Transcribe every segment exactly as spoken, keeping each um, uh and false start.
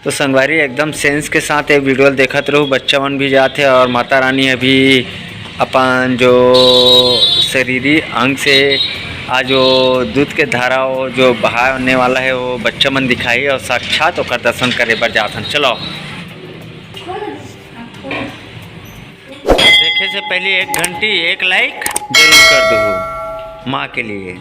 तो संगवारी, एकदम सेंस के साथ ये वीडियो देखत रहू। बच्चा मन भी जात हे और माता रानी अभी अपन जो शरीरी अंग से आज जो दूध के धारा वो जो बहाने वाला है, वो बच्चा मन दिखाई और साक्षात ओकर दर्शन करे बर जात हन। चलो, देखे से पहले एक घंटी, एक लाइक जरूर कर दो माँ के लिए।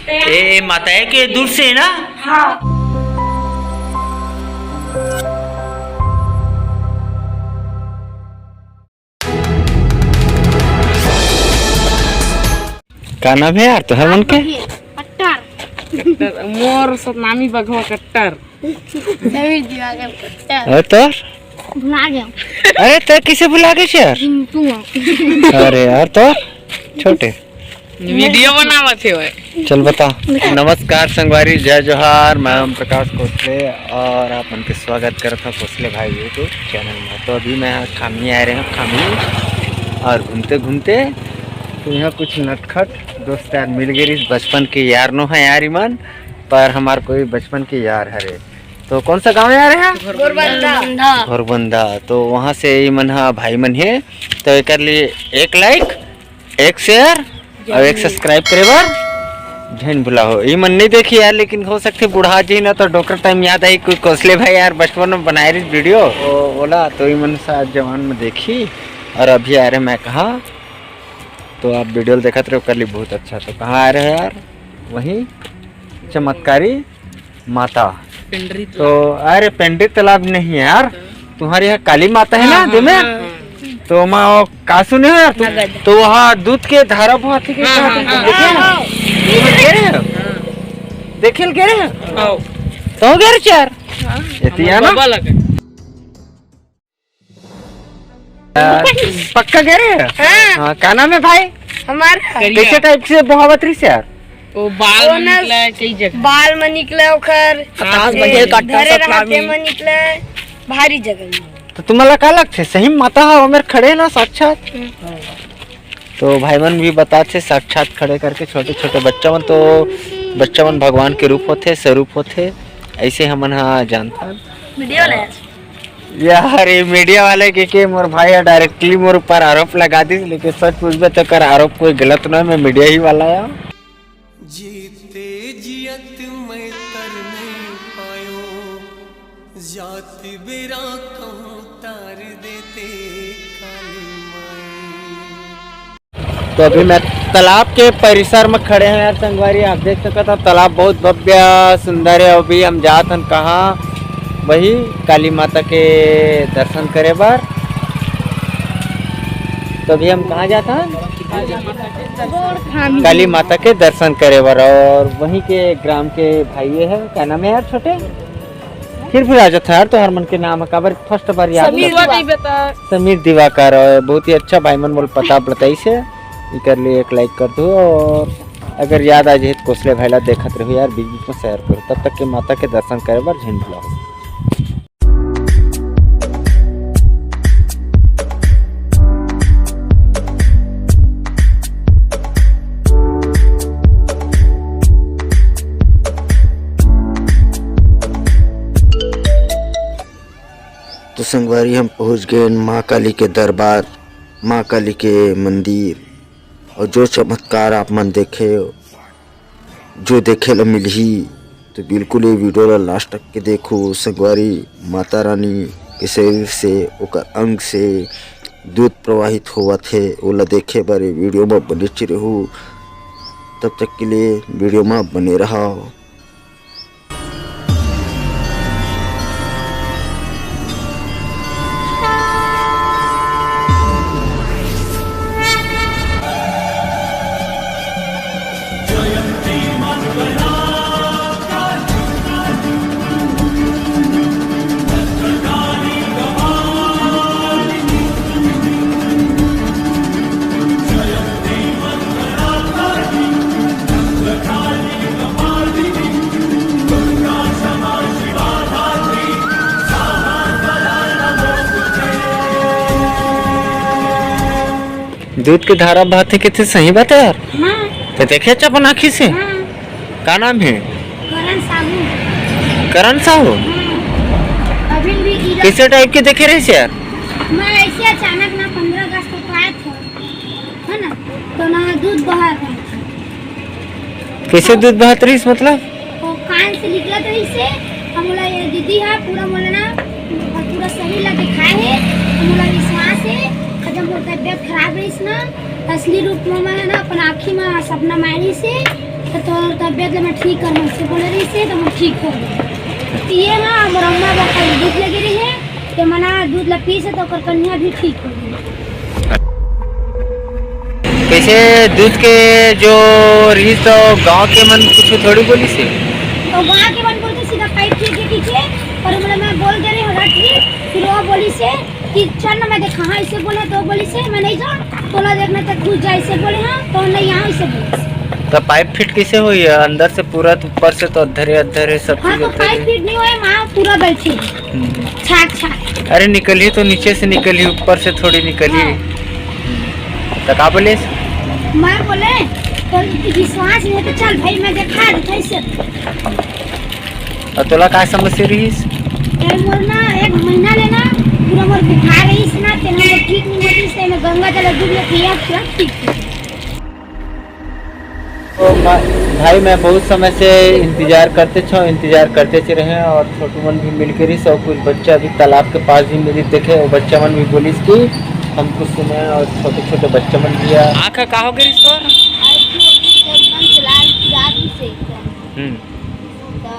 ए, ए, माता है के दूर से ना? हाँ। का नाम है यार तोहर मन के? कट्टर। कट्टर, मोर सतनामी बघवा कट्टर। समीर दिवाकर कट्टर। और तोर? भुला गया। अरे, तोर किसे भुला गए यार? रिंकू। अरे यार, तोर छोटे। वीडियो बनावत हे ओए। चल बता। नमस्कार संगवारी, जय जोहार, मैं ओम प्रकाश कोसले और आप मन के स्वागत करत हूँ कोसले भाई YouTube चैनल में। तो अभी मैं खामी आए रहे हूँ, खामी, और घूमते घूमते तो यहाँ कुछ नटखट दोस्त यार मिल गए, बचपन के यार नो है यार इमन, पर हमार कोई बचपन के यार हरे। तो कौन सा गाँव है यार यहाँ? घोरबंदा। घोरबंदा। तो वहाँ से इमन हा भाई मन हे, तो एकर लिए एक लाइक, एक शेयर और एक सब्सक्राइब करे बर झन भुला हो। ई मन नहीं देखी यार, लेकिन हो सकथे बुढ़ा जी ना तो डोकर टाइम याद आई कोई कोसले भाई यार बचपन में बनाए रही वीडियो, ओ, ओला तो ई मन शायद जवान में देखी और अभी आ रहे मैं कहाँ, तो आप वीडियो देखत रहे कर ली बहुत अच्छा। तो कहाँ आ रहे हैं यार? वही चमत्कारी माता। पेंडरी तो अरे पेंडरी तालाब नहीं है यार, तुम्हारे यहाँ काली माता है ना, हाँ, दिमे? हाँ, हाँ। तो मैं वो का सुने हो यार तुम? नगद। तो वहाँ दूध के धारा बहाथे के हाँ, साथ हाँ, तुम हाँ। देखे ना? हाँ, हाँ। तुम गे रहे हो? हाँ। देखे ल गे रहे हो? हाँ। तो गे रहे यार? हाँ। एतिया ना? बाबा लगे। अ, पक्का गे रहे हो? हाँ। हाँ, का नाम है भाई? हमार करिया। कैसे टाइप से बहावत रही से यार? वो बाल वो में ना निकला है कई जगह। बाल में निकला ओखर। आकाश ए, बघेल काटता धरे सतनामी। रहते में निकला है, भारी जगह में। तो तुम्हाला का लगथे, सही माता हा ओमेर खड़े ना साक्षात? हम्म। तो भाई मन भी बताथे साक्षात खड़े करके, छोटे छोटे बच्चा मन, तो बच्चा मन भगवान के रूप होथे, स्वरूप होथे, ऐसे हमन हा जानथन। वीडियो ले। यार, ये मीडिया वाले के, के मोर भाई हा डायरेक्टली मोर ऊपर आरोप लगा दिस, लेकिन सच पूछबे तो कर आरोप कोई गलत ना है, मैं मीडिया ही वाला हूँ। जीते जियत मैं तर नहीं पायो, जात बेरा कहूँ तार देते काली माई। तो अभी मैं तालाब के परिसर में खड़े हैं यार संगवारी, आप देख सकत हो तालाब बहुत भव्य सुंदर है। अभी हम जात हन कहाँ, वही काली माता के दर्शन करे बर। तो अभी हम कहाँ जात हन? काली माता के दर्शन करे बर। और वहीं के ग्राम के भाई ये है, का नाम है यार छोटे? फिर भुला जात हन यार, तोहर मन के नाम है, काबर फर्स्ट बार याद समीर कर दिवाकर। समीर दिवाकर, और बहुत ही अच्छा भाई मन मोला पता बताइस हे, इकर लिए एक लाइक कर दो, और अगर याद आ जाए तो कोसले भाई ला देखत रहो यार, बीच बीच में शेयर करो। तब तक के माता के दर्शन करे बर झन भुलाओ। तो संगवारी, हम पहुंच गए माँ काली के दरबार, माँ काली के मंदिर, और जो चमत्कार आप मन देखे, जो देखे ला मिलही, तो बिल्कुल ये वीडियो ला लास्ट तक के देखो। संगवारी, माता रानी के शरीर से, ओकर अंग से दूध प्रवाहित होवत हे, ओला देखे बर ये वीडियो में बने रहू। तब तक के लिए वीडियो में बने रहो। दूध के धारा बहत हे, कितनी सही बात है यार। हाँ। तो देखे अच्छा अपन आँखी से। हाँ। का नाम हे? करण साहू। करण साहू? हाँ। अभी भी गिरा। कइसे टाइप के देखे रहिस यार? मैं ऐसे अचानक ना, पंद्रह अगस्त को आया था, है ना, तो ना दूध बहा रहा था। कइसे दूध बहत रहिस मतलब? वो कान से निकलत रहिस हे, हम बोला, ये दीदी है, पूरा बोला ना, और पूरा शरीर ला दिखाए हे, हम बोला, विश्वास हे, और जब मोर तबियत खराब रहिस ना, असली रूप में मैं ना अपन आँखी में सपना मारिस हे, तो तोर तबियत ला मैं ठीक कर, मुझसे बोले रहिस हे, तो मैं ठीक हो गई। ये ना, मोर अम्मा बर कल दूध लगे रही है, ते मना दूध ला पीस हे, तो ओकर कन्या भी ठीक हो गई। कइसे दूध के जो रहिस, तो गाँव के मन कुछ थोड़ी बोलिस हे? तो गाँव के मन बोलते सीधा पाइप खींच के खींचे, और मतलब मैं बोल दे रही हूँ, रख ली, फिर वो बोलिस हे कि चल ना, मैं देखा, हाँ, इसे बोले, तो बोलिस हे, मैं नहीं जाऊँ, तोला देखना तक घुस जा, इसे बोले, हाँ, तो नहीं, यहाँ इसे बोले। तो पाइप फिट कइसे होही? अंदर से पूरा तो, ऊपर से तो अद्धर हे, अद्धर हे, सब हाँ, चीज तो अद्धर पाइप हे। फिट नहीं होए, माँ पूरा बैठी। हम्म। छाक, छाक। अरे निकलही तो नीचे से निकलही, ऊपर से थोड़ी निकलही। हाँ। तो का बोलिस? मैं बोले, तो विश्वास नहीं तो चल भाई, मैं देखा देता इसे। अउ तोला का समस्या रहिस? ए, मोर ना एक महीना ले ना पूरा मोर बुखार रहिस ना, तेन मोर ठीक नहीं होतिस, ते मैं गंगा जल दूध ले पिया, पूरा ठीक हो। तो भा-, भाई, मैं बहुत समय से इंतजार करते छो, इंतजार करते च रहे, और छोटू मन भी मिल के रहिस, और कुछ बच्चा भी तालाब के पास भी मिलिस, देखे, वो बच्चा मन भी बोलिस कि हम कुछ सुने, और छोटे छोटे बच्चा मन भी आ। आँख का हो गइस तोर? आज तो एकदम लाल, रात ही से एकदम। हम्म। तो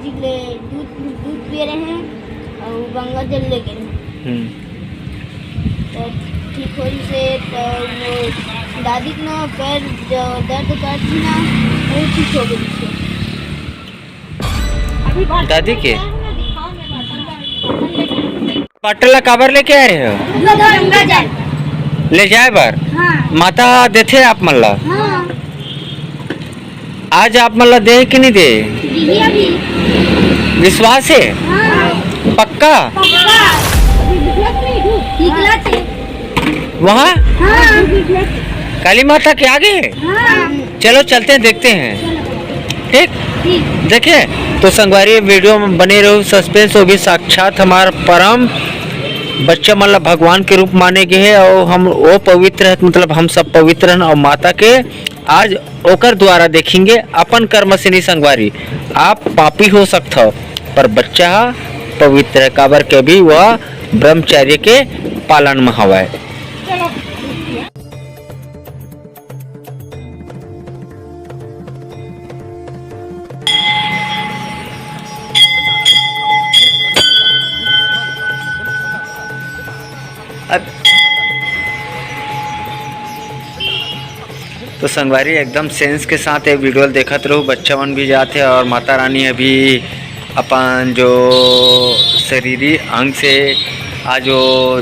जी ले दूध, दूध पिए रहे और गंगा जल ले गए। हम्म। तो ठीक होइस हे, तो वो दादी के ना पैर जो दर्द करती ना, वो ठीक हो गई। दादी के? बॉटल ला काबर लेके आए रहे हो? गंगा जल। ले जाए बर? हाँ। माता देथे आप मन ला? हाँ। आज आप मन ला दे कि नहीं दे? दीदी अभी। विश्वास हे? हाँ। पक्का? पक्का। निकला थे। वहाँ? हाँ। काली माता के आगे? हाँ। चलो चलते हैं, देखते हैं। ठीक? ठीक। देखे तो संगवारी, वीडियो में बने रहो, सस्पेंस होगी। साक्षात हमार परम बच्चा मन ला भगवान के रूप माने गए हे, और हम वो पवित्र है, मतलब हम सब पवित्र हैं, और माता के आज ओकर द्वारा देखेंगे अपन कर्म से नहीं संगवारी। आप पापी हो सकत हो, पर बच्चा ह पवित्र है, काबर के भी वह ब्रह्मचर्य के पालन में हवय। अब तो संगवारी, एकदम सेंस के साथ ये वीडियो देखत रहू। बच्चा मन भी जात हे और माता रानी अभी अपन जो शरीरी अंग से आज जो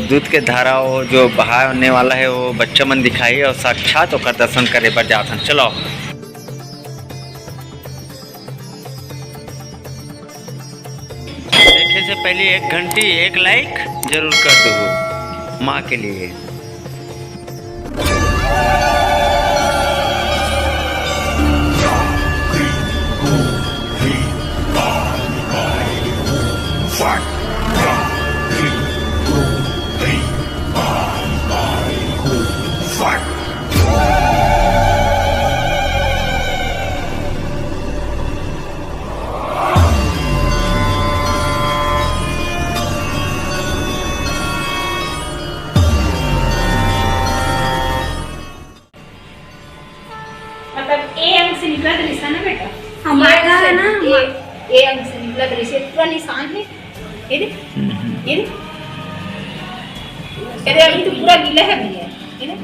दूध के धारा वो जो बहाने वाला है, वो बच्चा मन दिखाही और साक्षात ओकर दर्शन करे बर जात हन। चलो। देखे से पहले एक घंटी, एक लाइक जरूर कर दो माँ के लिए। मतलब, ए अंग से निकलत रहिस ना बेटा? हमारा ए अंग से, ना, ए, ए अंग से निकलत रहिस, पूरा निशान है। ये देख, हम्म, हम्म। ये देख। अरे, अभी तो पूरा गीला है भैया। ये देख,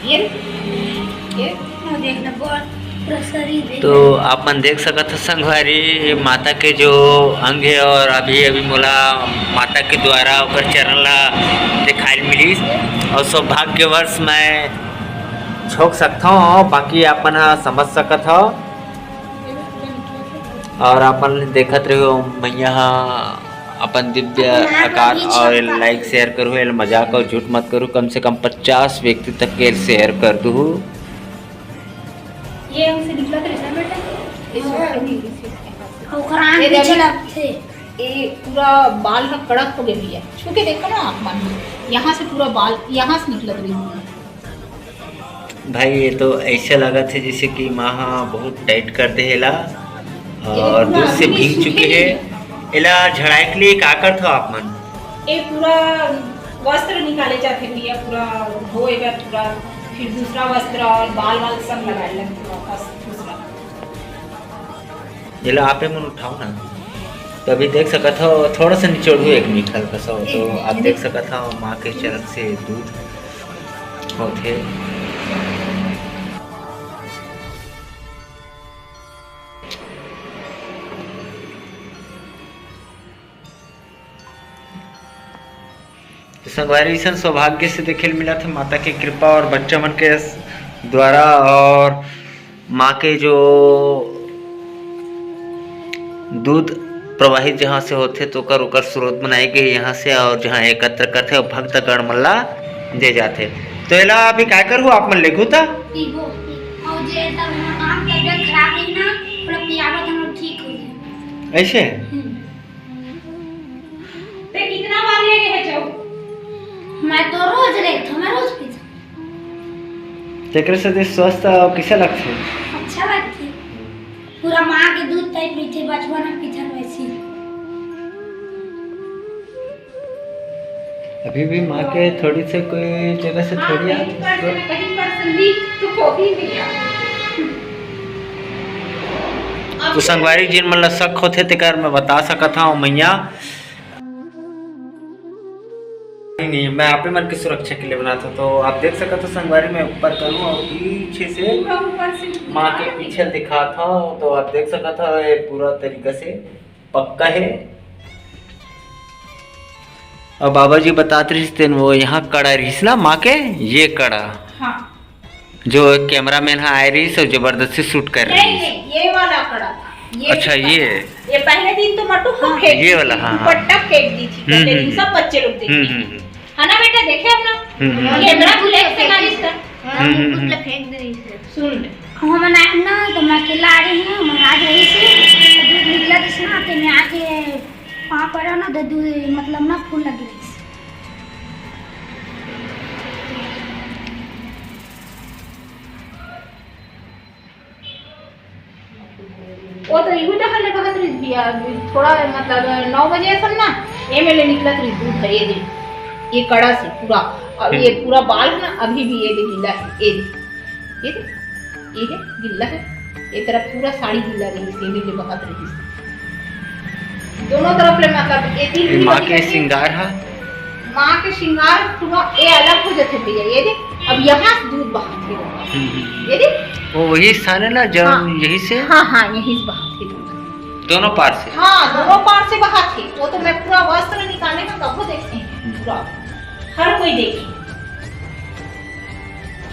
ये देख, ये देख। वो देखना, पूरा, पूरा शरीर है। तो आप मन देख सकत हो संगवारी, माता के जो अंग है और अभी, अभी मोला माता के द्वारा ओकर चरण ला दिखाइल मिलिस और सौभाग्यवश मैं झोंक सकत हूँ, बाकी आप मन ह समझ सकत हो। और आप मन देखत रहो मैया ह अपन दिव्य आकार। और लाइक शेयर करू, एला मजाक और झूठ मत करू, कम से कम पचास व्यक्ति तक के शेयर कर दू। ये हमसे निकला था रिजल्ट बेटा। ओकर आँख ये पीछे देखो। लगथे। ये पूरा बाल ह कड़क हो गया भैया, छू के देखो ना आप मन, यहाँ से पूरा बाल यहाँ से निकलत रही है। भाई, ये तो ऐसे लगत हे जैसे कि माँ ह बहुत टाइट कर दे हे एला, ये और पूरा दूध से अभी भींग सूखे चुके हे। नहीं। एला झड़ाए के लिए का करथो आप मन? ये पूरा वस्त्र निकाले जाथे भैया, पूरा धोए बर पूरा, फिर दूसरा वस्त्र और बाल वाल सब लगाए लगथे वापस दूसरा। जेला आपे मन उठाओ ना, तो अभी देख सकत हो, थोड़ा सा निचोड़हू एक मीठ हल्का सा हो, तो आप देख सकत हो माँ के चरण से दूध होथे। तो संगवारी, अइसन सौभाग्य से देखे ल मिलत हे माता के कृपा और बच्चा मन के द्वारा, और माँ के जो दूध प्रवाहित जहाँ से होथे, तो ओकर, ओकर स्रोत बनाए गए यहाँ से, और जहाँ एकत्र करथे, और भक्तगण मन ला दे जाथे। तो एला अभी काय करहू आप मन, लेगहू त? पीबो। और जे तब हम काम तबियत खराब रही ना, ओला पियाबो त हम ठीक हो जाए। ऐसे? हम्म। ते कितना बार ले गए हो? मैं तो रोज लेथो, मैं रोज पीथो। तेकरे से देह स्वस्थ और कैसे लगथे? अच्छा लगथे। पूरा माँ के दूध टाइप रहिथे, बचपन में पीथन वैसी। अभी भी माँ के थोड़ी से कोई जगह से हाँ, थोड़ी आ- कहीं पर से ना कहीं पर से ली तो कॉपी मिल गया। तो संगवारी, जिन मन ला शक होथे, तेकर मैं बता सकत हूँ, मैया। नहीं, नहीं, मैं आपे मन के सुरक्षा के लिए बनात हूँ। तो आप देख सकत हो संगवारी, मैं ऊपर करूँ और पीछे से पूरा ऊपर से माँ के पीछे दिखात हूँ। तो आप देख सकत हो, ये पूरा तरीका से पक्का है। और बाबा जी बतात रहिस तेन, वो यहाँ कड़ा रहिस ना माँ के, ये कड़ा। हाँ। जो कैमरामैन ह आए रहिस और जबरदस्ती शूट कर नहीं, रहिस। नहीं, ये वाला कड़ा था। ये अच्छा, वाला। ये। ये पहले दिन तो मटू को हाँ। फेंक ये दी वाला, थी, हाँ, हाँ। दुपट्टा फेंक दी थी, हम्म, पहले दिन हम्म, सब बच्चे लोग देखे। हम्म, हम्म, हम्म। है ना बेटा, देखे अपना? हम्म, हम्म। कैमरा को लेके ना इसका। हम्म, हम्म, हम्म। फेंक दे रही है। सुन ले। हम ना, ना, तो मैं अकेला आ रही हूँ, मैं आ रही थी, दूध निकला थी ना, तो मैं आके वहाँ पर ना, तो दूध, मतलब ना, फूल लगी रही। वो तो इहू डहर ले बहत रहिस भैया, थोड़ा मतलब नौ बजे असन ना, एमे ले निकलत रहिस दूध ह, ये दे, ये कड़ा से पूरा, और ये हम्म। पूरा बाल है ना, अभी भी ये दे गिल्ला है, ये दे, ये दे, ये दे गिल्ला है, ये तरफ पूरा साड़ी गिल्ला रहिस, एमे ले बहत रहिस। दोनों तरफ ले मतलब ये तीन ये भी माँ बनी के रहती है। श्रृंगार है। माँ के श्रृंगार पूरा ये अलग हो जाते भैया, ये दे, अब यहाँ से दूध बहात है। हम्म, हम्म। ये दे। वो वही स्थान है ना, जब हाँ। यहीं से? हाँ, हाँ, यहीं से बहात है दूध। दोनों पार से? हाँ, दोनों पार से बहात है। वो तो मैं पूरा वस्त्र निकाले ना, तब वो देखते हैं, हम्म। पूरा। हर कोई देखे।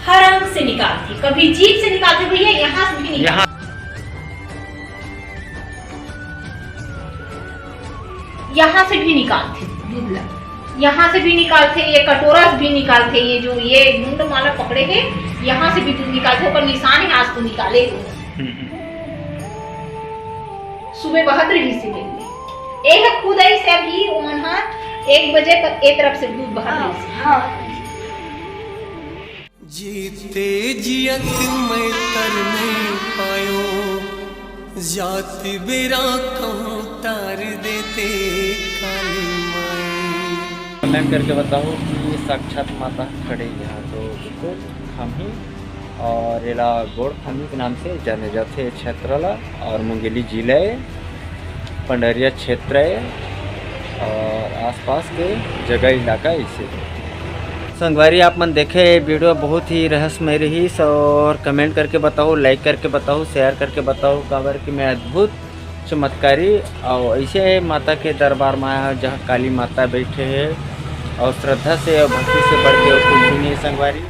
हर अंग से निकालते, कभी जीभ से निकालते भैया, यहाँ से भी निकालते। यहाँ यहाँ से भी निकालथे दूध ला, यहाँ से भी निकालथे, ये कटोरा से भी निकालथे, ये जो ये मुंड माला पकड़े हे, यहाँ से भी दूध निकालथे, ओकर निशान हे, आज तो निकाले हे। हम्म। सुबह बहत रहिस हे, ए ह खुद आई से अभी ओमन ह एक बजे तक ए तरफ से दूध बहत रहिस हे। हाँ। जीते जियत मैं तर नहीं पायो, जात बेरा कहूँ तार देते काली माई। कमेंट करके बताओ कि साक्षात माता खड़े यहाँ, तो बिल्कुल खम्ही और एला गोड़ खम्ही के नाम से जाने जाथे क्षेत्र ला। और मुंगेली जिला हे, पंडरिया क्षेत्र हे और आसपास के जगह इलाका इसे। संगवारी, आप मन देखे, ये वीडियो बहुत ही रहस्यमय रहिस और कमेंट करके बताओ, लाइक करके बताओ, शेयर करके बताओ, काबर कि मैं अद्भुत चमत्कारी और ऐसे माता के दरबार में आया हूँ, जहाँ काली माता बैठे हैं और श्रद्धा से और भक्ति से बढ़ के और कुछ भी नहीं है संगवारी।